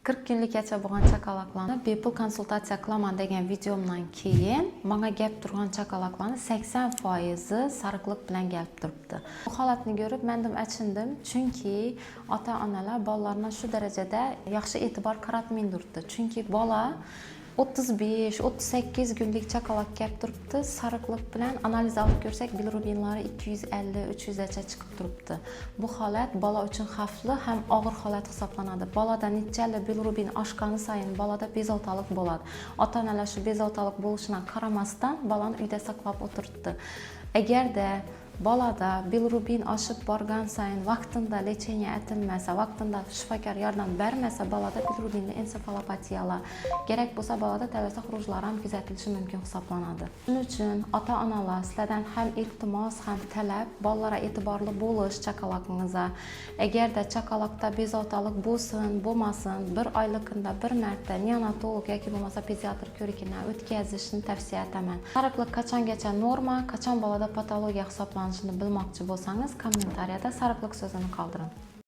40 kunlikgacha bo'lgan chaqaloqlarni bepul konsultatsiya qilaman degan videomdan keyin manga kelib turgan chaqaloqlarni 80 foizi sariqlik bilan kelib turibdi. Bu holatni ko'rib, men ham achindim, chunki ota onalar bolalarına shu darajada yaxshi e'tibor qaratmay turibdi. Chunki bola 35, 38 kunlik chaqaloq kelib turibdi sariqlik bilan. Analiz olib ko'rsak, bilirubinlari 250, 300 gacha chiqib turibdi. Bu holat bola uchun xavfli ham og'ir holat hisoblanadi. Bolada nechali bilirubin oshgani sayin bolada bezovtalik bo'ladi. Ota onalar shu bezovtalik bo'lishiga qaramasdan bolani uyda saqlab o'tiribdi. Agarda bolada bilirubin oshib borgan sayin vaqtida лечение etilmasa, vaqtida shifokor yordam bermasa, bolada bilirubinli ensefalopatiyalar, kerak bo'lsa, bolada talvasa xurujlari ham kuzatilishi mumkin hisoblanadi. Shuning uchun, ota onalar, sizlardan ham iltimos, ham talab: bolalarga e'tiborli bo'lish chaqalog'ingizga. Agarda chaqaloqda bezovtalik bo'lsin, bo'lmasin, bir oylikida bir marta neonatolog yoki bo'lmasa pediatr ko'rigidan o'tkazishni tavsiya etaman. Sariqlik qachongacha norma, qachon bolada patologiya hisoblanishini bilmoqchi bo'lsangiz, kommentariyada "sariqlik" so'zini qoldiring.